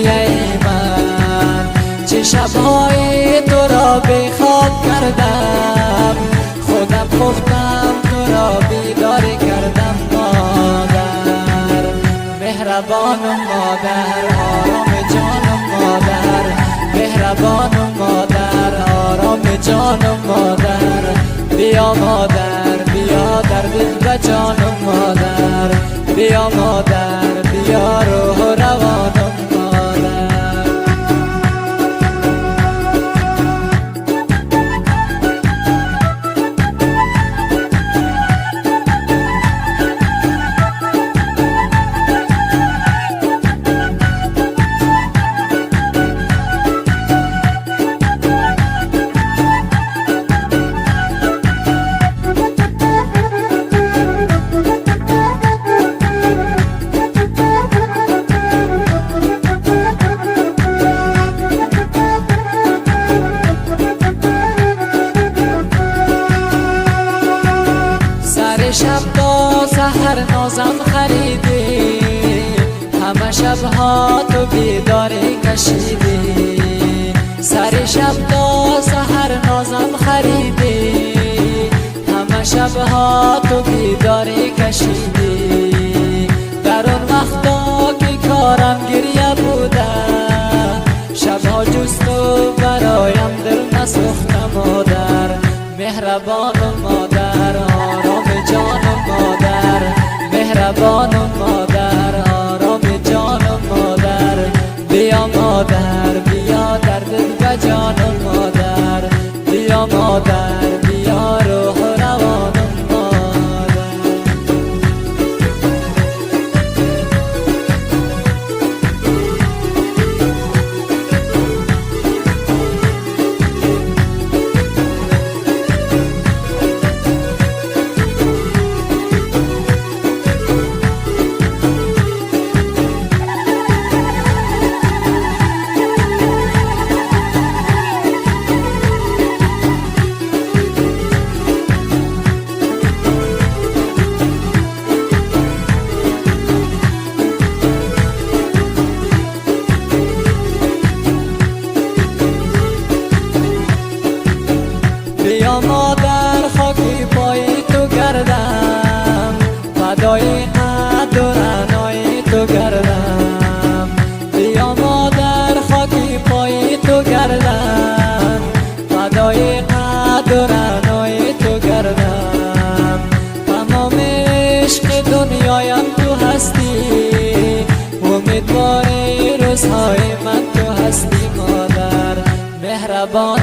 گریه من. چه شبهای تو را به خواب کردم، خودم خفتم تو را بیدار کردم مادر. مهربانم مادر، آرام جانم مادر، مهربانم مادر، آرام جانم مادر. بیا مادر بیا در دل و جانم مادر، بیا مادر بیا روح و روانم مادر. سر شب تا سحر نازم خریدی، همه شبها تو بیداری کشیدی. سر شب تا سحر نازم خریدی، همه شبها تو بیداری کشیدی. در آن وقتا که کارم گریه بوده، شبها جز تو برایم دل نسوخته مادر. مهربانم مادر، آرام جانم مادر، مهربانم مادر، آرام جانم مادر. بیا مادر بیا در دل و جانم مادر، بیا مادر بیا روح و روانم مادر. بیا مادر خاکی پای تو گردم، فدای قد و رعنای تو گردم. بیا مادر خاکی پای تو گردم، فدای قد و رعنای تو گردم. تمام عشق دنیایم تو هستی، امیدوار روزهای من تو هستی مادر. مهربان